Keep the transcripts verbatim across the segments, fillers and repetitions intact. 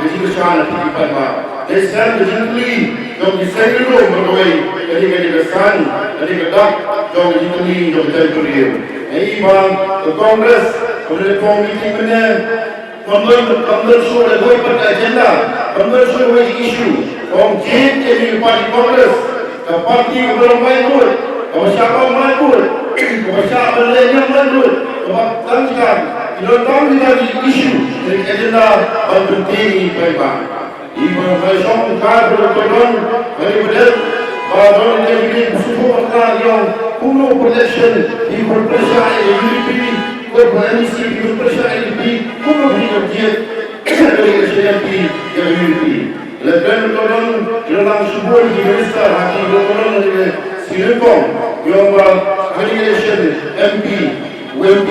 ka jingkyrshan na phi ki paidbah. Dei shisha ka jingkylli jong ki seng ïalum ba kawei, ka dei ka jingkyrshan, ka dei ka dak jong ka jingkylli jong ka jaitbynriew. Nga i ba ka Congress, ka dei ka meeting mynne, Kam don, kam don shuh da kawei pat ka agenda, kam don shuh da kawei issue. Ong jied ïa kane ka party Congress, ka party kaba long mai bud, kaba shah ong mai bud, kaba shah ban leh niam mai bud, kaba tang kita, ki don tang kita ki issue, ki agenda ban pyntieng ïa ki paidbah. Iba nga shong ka ba don ka don, nga dei ba don, ba don ka dei ka sukhu bakla ïong, kumno protection, iba pyrshah ïa U D P, ko ba N C P iba pyrshah ïa U D P, kumno ba don ka jied, ka dei ka sha M P ïa U D P. La don ka don, la lang shibun ki minister, ha ki don ka don, ka dei ka sha nyngkong, ïong ba, ka dei ka sha M P, U M P,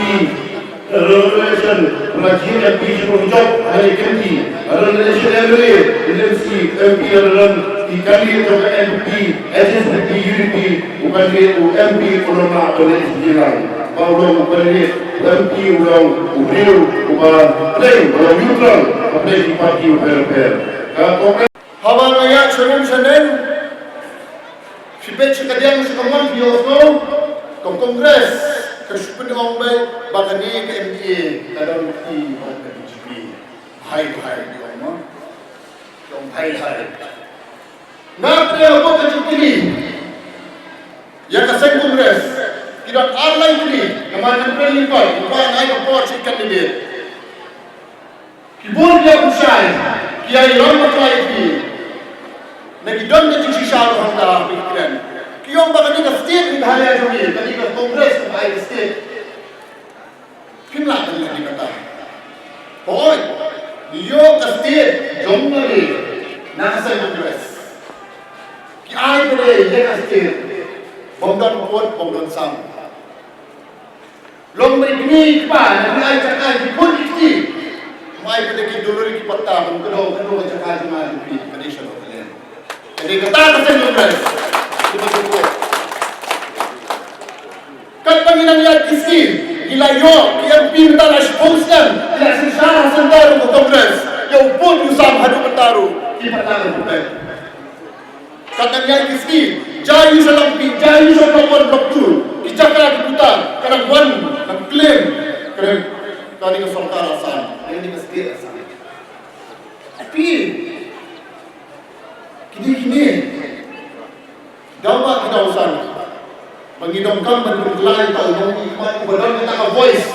Resolution, pynlait M P shu jop ha ïa kynti. Resolution M L A, M C, M P, resolution, ki candidate jong ka N P P, H S P P, U D P, u candidate u M P u long ma u leh sdang. Ba u long u candidate u M P u long u briew uba plain, u long neutral, ba plain ki party u pher pher. Ka Congress. Haba nga ïaid sha rum sha neng, Shu peit sha ka diang sha ka mon phi ïohsngew, ka Congress ka shu pynong beit ba kane ka M D A ka don kti bad ka B J P. Bhai bhai ki ong mo. Ki ong bhai bhai. Nga pyrshah ba ka jingkylli ïa ka seng Congress ki don ar lai tylli namar ka friendly call, ba ngai ka por shi candidate. Ki bun ki ïa pynshai, ki ïa ïalam bakla ïa phi. Na ki don ka jingshisha ruh hangta phi kren. Ki ong ba kane ka state ni ka haya jong ngi, kane ka Congress ka ai ka state. Phim lah ban leh kata. Hooid, ngi ïoh ka state jong ngi na ka seng Congress. Ki ai ka dei ïa ka state. Bym don pud, bym don sam. Long ba i kmie i kpa na phi ai jaka ki khun ki kti. Mai ka dei ki dulur ki patta ban kdew kdew ka jaka jong nga jong phi ka dei sha ka kalen. Ka dei kata ka seng Congress. Ki ba ki khun. Katba ngi nang ïaid ki skim ngi la ïoh ki M P mynta la shiphew snem ki la synshar ha centre ka Congress. Ïa u pud u sam haduh mynta ruh ki patta ka dei. Ka dang ïaid ki skim, jia ïa sha Langpih, jia ïa sha Block One, Block Two, ki jaka ki puta, ka dang wan, ka dang claim, ka dang, kane ka sorkar Assam, kane ka state Assam. Phi, kine kine, daw ba ki daw san, ba ngi donkam ban pynkylla ïa uta u nongmihkhmat uba don kata ka voice.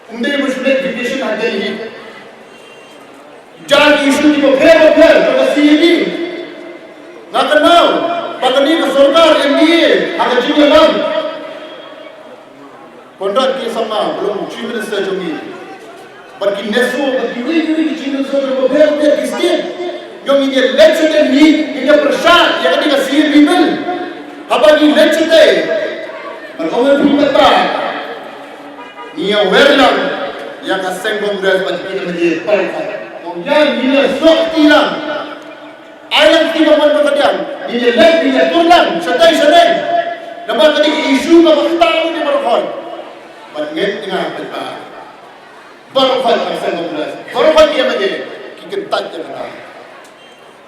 Um dei ban shu leit vacation ha Delhi. Jia ki issue kiba pher ba pher jong ka C A D. Nga kynmaw ba kane ka sorkar M D A ha ka jingïalam, Conrad K Sangma ba long Chief Minister jong ngi, bad ki NESO, bad kiwei kiwei ki Chief Minister jong kiba pher ba pher ki state. Ngi ïa leit shatei, ngi ïa pyrshah ïa kane ka C A B bill. Haba ngi leit shatei, man ong phi mynta, ngi ïa wer lang ïa ka seng Congress bad ki M L A baroh. Ong ïa ngi ïa snoh kti lang. Ai lang kti ba mon ba ka diang. Ngi ïa leit, ngi ïa tur lang shatei shatei. Namar kane ka issue kaba kata ngi baroh. Bad ngeit nga mynta, baroh ka seng Congress, baroh ki M L A ki kyntait ïa kata.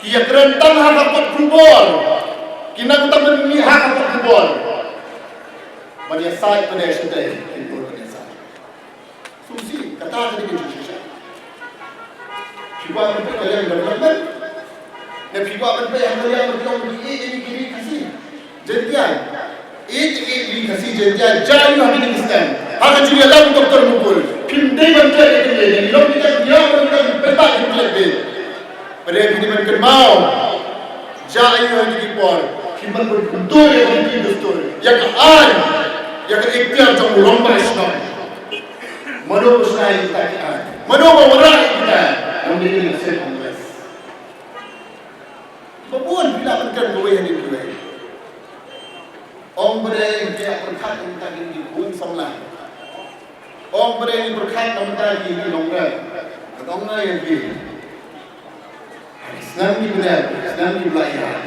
Ki ïa kren tang ha ka kot khubor. Ki nang tang ban mih ha ka kot khubor. Ban ïa said ban ïa shatei, ki bor ban ïa said. Sngewsih, kata ka dei ka jingshisha. Phi kwah ban peit ka liang development, ne phi kwah ban peit ha ka liang ban long ki ri, ki ri Khasi Jaiñtia. Ïeit, ïeit ri Khasi Jaiñtia, jia ïa u ha kine ki snem. Ha ka jingïalam Doctor Mukul, phim dei ban treh ïa kine, ne long kita ki ïa ban kita ki pynbeit ki treh beit. Pynbeit ki ban kynmaw. Jia ïa u ha kine ki por, phim ban pyntur ïa kine ki dustur, ïa ka aiñ, ïa ka ikhtiar jong u rangbah shnong. Mano ba shna ïa kita ki aiñ? Mano ba wanrah ïa kita? Ym dei ki seng Congress. Ba bun phi lah ban kren kawei hadien kawei. Ong ba dei ngi pyrkhat na bynta kine ki khun samla. Ong ba dei ngi pyrkhat na bynta kine ki nongrep. Ngan ong nga ïa phi, ha ki snem ki bneng, ha ki snem kiba la ïaid,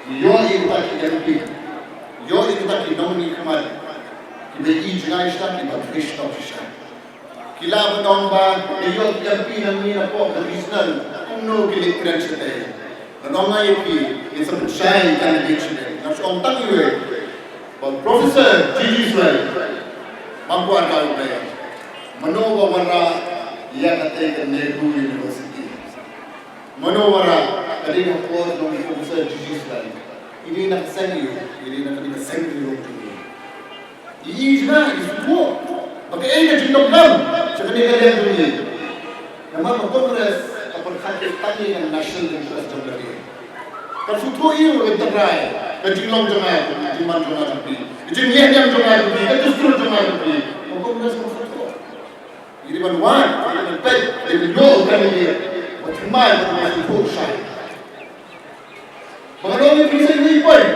ngi ïoh ïa kita ki M P, ngi ïoh ïa kita ki nongmihkhmat kiba i jngai shisha, kiba trei shisha. Ki lah ban ong ba ngi ïoh ki M P nangne napoh ka regional, kumno ki leit kren shatei. Ngan ong nga ïa phi, ngin sa pynshai ïa ka candidate shatei. Ngan sa ong tang iwei, ba Professor G G Swell, Mangkwar Dawei, mano ba wanrah ïa katei ka Nehru University? Mano wanrah? Ka dei ka por jong u Professor G G Swell. I dei na ka seng aïu? I dei na ka seng Ri Lum jong ngi. I ïa jngai, i sngewthuh ba kaei ka jingdonkam sha kane ka liang jong ngi. Namar ba Congress ka pyrkhat tang ïa ka national interest jong lade. Ka sngewthuh ïa ka tynrai, ka jinglong jong nga, ka jingman jong nga jong phi, ka jingïaid niam jong nga jong phi, ka dustur jong nga jong phi. Ba Congress ka sngewthuh. Ngi dei ban wad, ngi dei ban peit, ngi dei ban ïoh u candidate ba thymmai bad ba sngewthuh shai. Ba ngan ong ïa phi sa kawei point.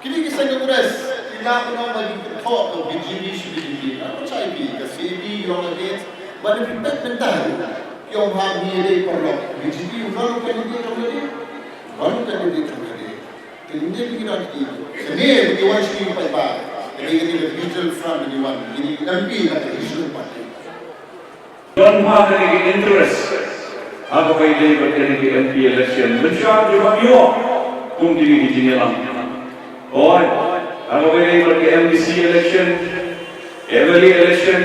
Kine ki seng Congress ki lah ban ong ba ki kynthoh ka B J P sha B J P. Nga ong shai phi, ka C A B ki long against. Ba lada phi peit mynta, ki ong ha ngi dei paralok. B J P u don u candidate jong lade, u don u candidate jong lade. Kine ki don ki, kine ki wan sha ki paidbah. Kine ki regional front ki wan, kine ki M P na ka regional party. Don bha kane ka interest ha kaba ïadei bad kane ka M P election. Mynshuwa ki bym ïoh kum kine ki jingïalang. Hooid, ha kaba ïadei bad ka M D C election, M L A election,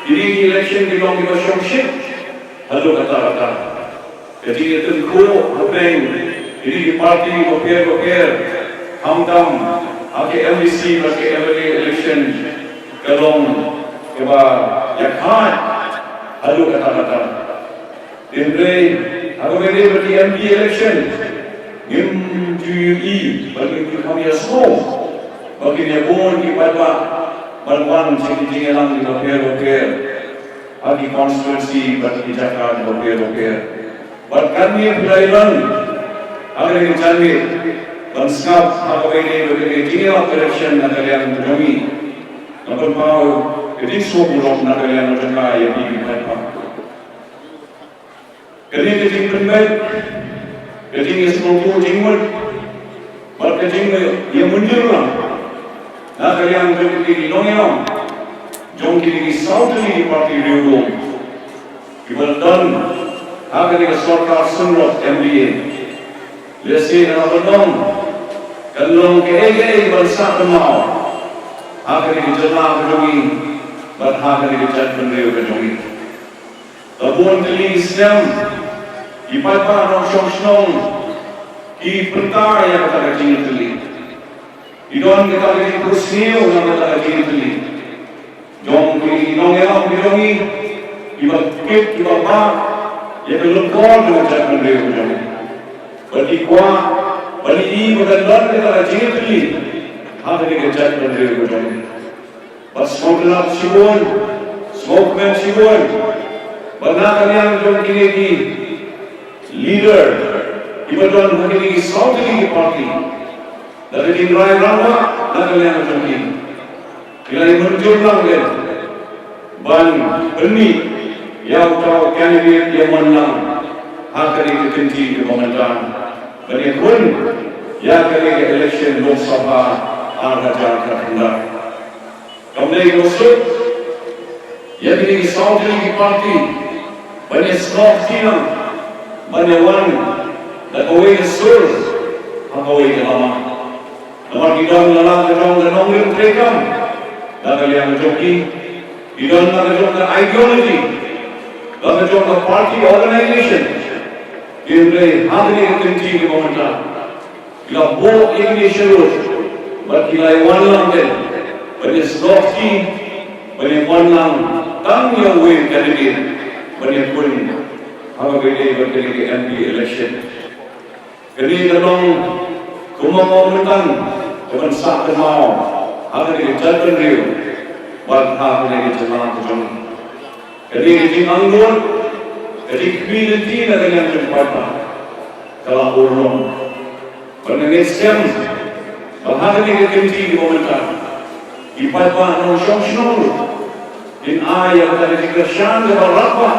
kine ki election ki long kiba shongshit haduh katta katta. Ka jingïatynjuh hapdeng kine ki party bapher bapher, khamtam ha ka M D C bad ka M L A election, ka long kaba ïakhaid haduh katta katta. Hynrei ha kaba ïadei bad ki M P election, ngim ju ïohi bad ngim ju kham ïasngew ba kin ïa bun ki paidbah ban wan sha ki jingïalang kiba pher bapher ha ki constituency bad ki jaka kiba pher bapher. Bad katne phi la ïalang ha kane ka janmiet ban sngap ha kaba ïadei bad kane ka jingïalap election na ka liang ka jong ngi. Nga pynpaw ka jingsngewbha na ka liang ka jong nga ïa phi ki paidbah. Kane ka jingpynbeit, ka jingïasngewthuh jingmut bad ka jingïamynjur lang na ka liang jong ki nongïalam jong kine ki saw tylli ki party riewlum kiba la don ha kane ka sorkar synrop M D A. Lehse nga la pynlong kan long kaei kaei ban sah kynmaw ha kane ka jylla ka jong ngi bad ha kane ka jaitbynriew ka jong ngi. La bun tylli ki snem ki paidbah nongshong shnong ki pyrta ïa kata ka jingïatylli. Ki don kata ka jingpynsngew na kata ka jingïatylli jong ki nongïalam ki jong ngi, kiba kit kiba bah ïa ka lyngkor jong ka jaitbynriew ka jong ngi. Bad ki kwah ban ïohi ba kan don kata ka jingïatylli ha kane ka jaitbynriew ka jong ngi. Bad sngewtynnat shibun, sngewkmen shibun ba na ka liang jong kine ki leader kiba don ha kine ki saw tylli ki party, da ka jingrai rangbah na ka liang jong ki, ki la ïamynjur lang ban pynmih ïa uta u candidate ïa mon lang ha kane ka kynti kaba mynta ban ïakhun ïa kane ka election Lok Sabha ar hajar khatkhyndai. Kam dei ka suk ïa kine ki saw tylli ki party ban ïasnoh kti lang ban ïawan da kawei ka sur ha kawei ka lama. Namar ki don la ka jong ka nongrim treikam da ka liang jong ki, ki don la ka jong ka ideology, la ka jong ka party organization. Hynrei ha kane ka kynti kaba mynta, la buh ïa kine shuh bad ki la ïawan lang de ban ïasnoh kti ban ïawan lang tang ïa uwei u candidate ban ïakhun ha kaba ïadei bad kane ka M P election. Kane ka long kumno mo mynta kaban sah kynmaw ha kane ka jaitbynriew bad ha kane ka jylla ka jong ngi. Kane ka jingangnud, ka jingkhmih lynti na ka liang jong paidbah ka la urlong. Bad nga ngeit skhem ba ha kane ka kynti kaba mynta ki paidbah nongshong shnong ruh kin ai ïa kata ka jingkyrshan kaba radbah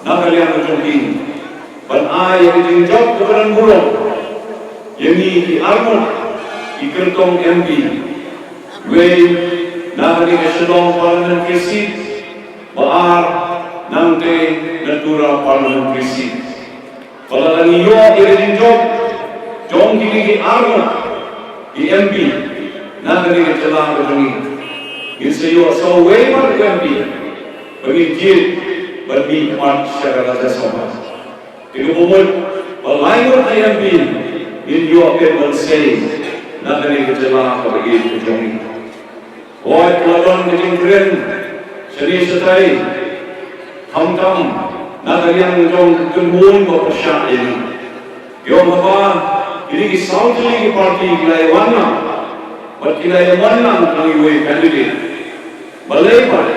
na ka liang ka jong ki ban ai ïa ka jingjop kaba don burom ïa ngi ki arngut ki kyrtong M P, wei na kane ka Shillong Parliamentary Seat, ba ar nangtei na Tura Parliamentary Seat. Ba lada ngi ïoh ïa ka jingjop jong kine ki arngut ki M P na kane ka jylla ka jong ngi, ngin sa ïoh sa uwei pat u M P ba ngin jied ban mihkhmat sha ka Rajya Sabha. Te kaba mut ba lai ngut na M P ngin ïoh peit ban sei na kane ka jylla kaba ïeit ka jong ngi. Hooid, ka la don ka jingkren shane shatai, khamtam na ka liang jong ka kynhun ba pyrshah ïa ngi. Ïoh haba kine ki saw tylli ki party ki la ïawan lang bad ki la ïaman lang tang iwei i candidate, balei pat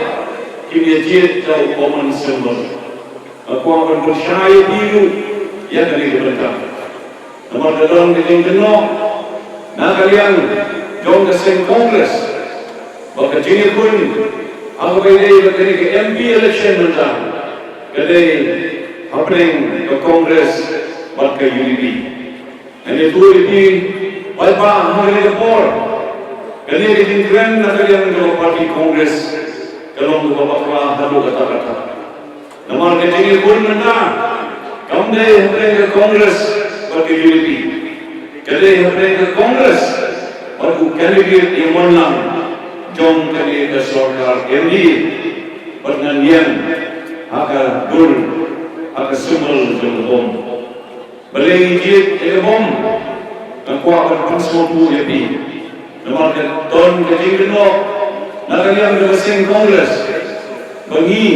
kim ïa jied da u common symbol? Nga kwah ban pynshai ïa phi ruh ïa kane ka bynta. Namar ka don ka jingkynnoh na ka liang jong ka seng Congress ba ka jingïakhun ha kaba ïadei bad kane ka M P election mynta ka dei hapdeng ka Congress bad ka U D P. Ngan ïathuh ïa phi paidbah ha kane ka por, kane ka jingkren na ka liang jong ka party Congress ka long kaba bakla haduh katta katta. Namar ka jingïakhun mynta kam dei hapdeng ka Congress bad ka U D P. Ka dei hapdeng ka Congress bad u candidate ïaman lang jong kane ka sorkar M D A. Bad ngan ïeng ha ka dur, ha ka symbol jong ka bom. Balei ngi jied ïa ka bom? Nga kwah ban pynsngewthuh ïa phi. Namar ka don ka jingkynnoh na ka liang ka seng Congress ba ngi,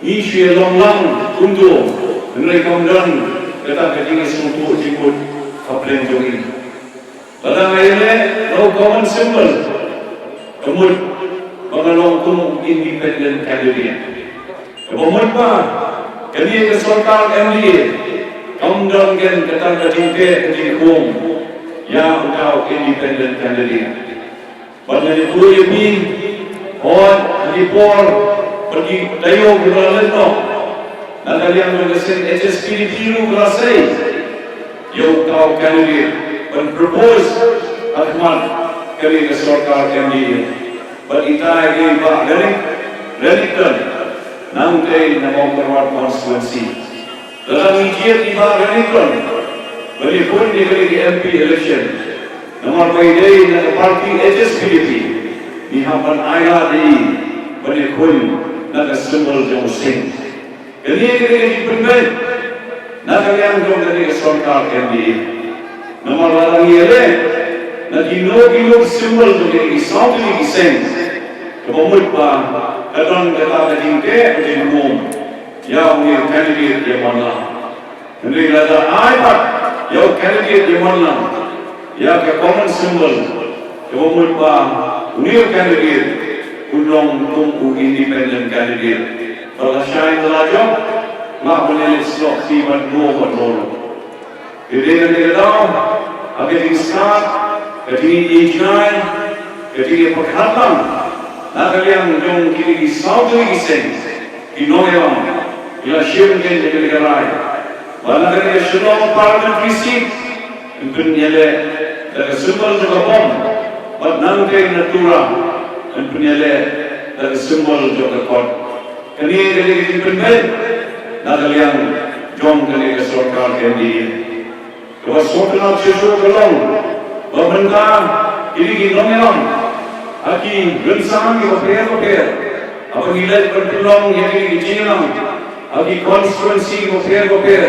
ngi shu ïalong lang kumto, hynrei kam don kata ka jingsngewthuh jingmut hapdeng jong ngi. Lada nga ïaleh na u common symbol, ka mut ba nga long kum u independent candidate. Kaba mut ba kane ka sorkar M D A kam don kein kata ka jingteh ka jingkhum ïa uta u independent candidate. Bad ngan ïathuh ïa phi, hooid, ha ki por bad ki taïew kiba la leit noh, na ka liang jong ka seng H S P D P ruh ka la sei ïa uta u candidate ban propose ha khmat kane ka sorkar M D A. Bad ita i Bah Renik-, Renikton, nangtei na Mawkyrwat constituency. Lada ngi jied i Bah Renikton ban ïakhun ïa kane ka M P election, namar ba i dei na ka party H S P D P, ngi hap ban ailad ïa i ban ïakhun na ka symbol jong u sing. Kane ka dei ka jingpynbeit na ka liang jong kane ka sorkar M D A. Namar lada ngi ïaleh na kino kino ki symbol jong kine ki saw tylli ki seng, kaba mut ba ka don kata ka jingteh ka jingkhum ïa une u candidate ïa mon lang. Hynrei lada ai pat ïa u candidate ïa mon lang ïa ka common symbol, kaba mut ba une u candidate un long kum u independent candidate. Ba lashai ba lajong, Nga ban ïaleh shlok sha phi bad mo bad mo ruh. Te dei kane ka daw, ha ka jingstad, ka jingïeit jngai, ka jingïapyrkhat lang na ka liang jong kine ki saw tylli ki seng ki nongïalam, ki la shim kein ïa kane ka rai ba na kane ka Shillong Parliamentary Seat yn pynïaleh da ka symbol jong ka bom, bad nangta na Tura yn pynïaleh da ka symbol jong ka kot. Kane ka dei ka jingpynbeit na ka liang jong kane ka sorkar M D A. Kaba sngewtynnat shisha ka long ba mynta kine ki nongïalam ha ki rynsan kiba pher bapher, haba ngi leit ban pynlong ïa kine ki jingïalam ha ki constituency kiba pher bapher,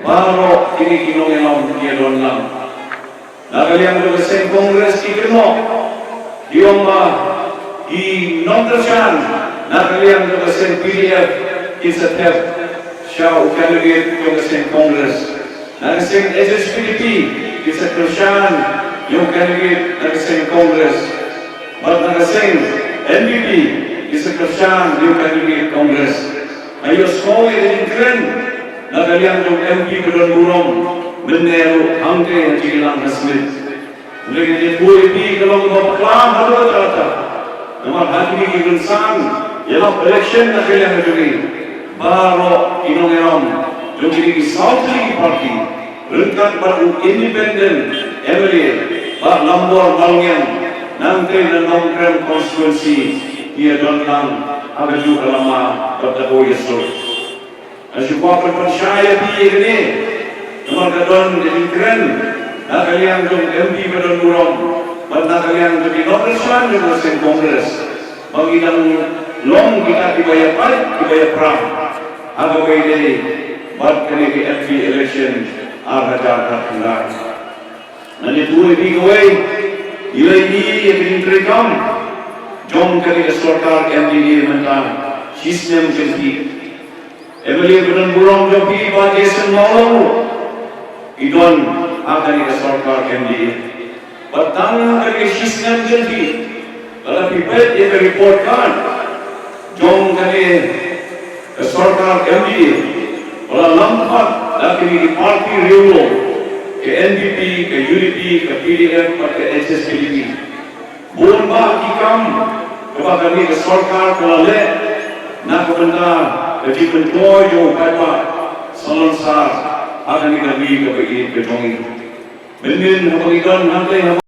baroh kine ki nongïalam ki ïadon lang. Na ka liang jong ka seng Congress ki kynnoh, ki ong ba ki nongkyrshan na ka liang jong ka seng P D F kin sa thep sha u candidate jong ka seng Congress. Na ka seng H S P D P kin sa kyrshan ïa u candidate na ka seng Congress. Bad na ka seng N P P kin sa kyrshan ïa u candidate Congress. Nga ïohsngew ïa ka jingkren na ka liang jong M P ba don burom mynne ruh hangtei ha jingïalang ha Smit. Hynrei ka jingïathuh ïa phi ka long kaba bakla haduh katta katta. Namar ha kine ki rynsan ïalap election na ka liang jong ngi, baroh ki nongïalam jong kine ki saw tylli ki party, ryngkat bad u independent M L A Bah Lambor Malngiang, nangtei na Nongkrem constituency, ki ïadon lang ha kajuh ka lama bad da kawei ka sur. Nga shu kwah ban pynshai ïa phi ïa kane namar ka don ka jingkren na ka liang jong M P ba don burom bad na ka liang jong ki nongkyrshan jong ka seng Congress ba ngi dang long kita kiba ïapait kiba ïapram ha kaba ïadei bad kane ka M P election ar hajar arphew khyndai. Ngan ïathuh ïa phi kawei, ïa i ïa ka jingtreikam jong kane ka sorkar M D A mynta shisnem jong phi. M L A ba don burom jong phi Bah Jason Mawlong ruh i don ha kane ka sorkar M D A. Bad tang ha kane ka shisnem jong phi, lada phi peit ïa ka report card jong kane ka sorkar M D A, ba la lam pat da kine ki party riewlum, ka N P P, ka U D P, ka P D F bad ka H S P D P. Bun bah ki kam kaba kane ka sorkar ka la leh na ka bynta ka jingmyntoi jong u paidbah salonsar ha kane ka ri kaba ïeit ka jong ngi. Mynnin haba ngi don hangtei haba